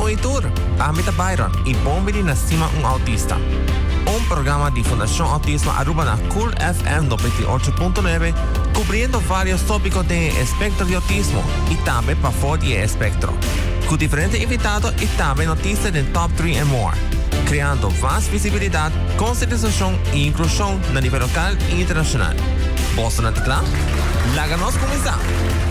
Bon tur, ami ta Byron y bon bini na Stima un Autista. Un programa di Fundacion Autismo Aruba na Cool FM 98.9, cubriendo varios topico di espectro di autismo y tambe pafo di espectro. Cu diferente invitado y tambe noticia di top 3 and more. Creando mas visibilidad, concientisacion y inclusion na nivel local y internacional. Bo ta cla? Laga nos cuminsa!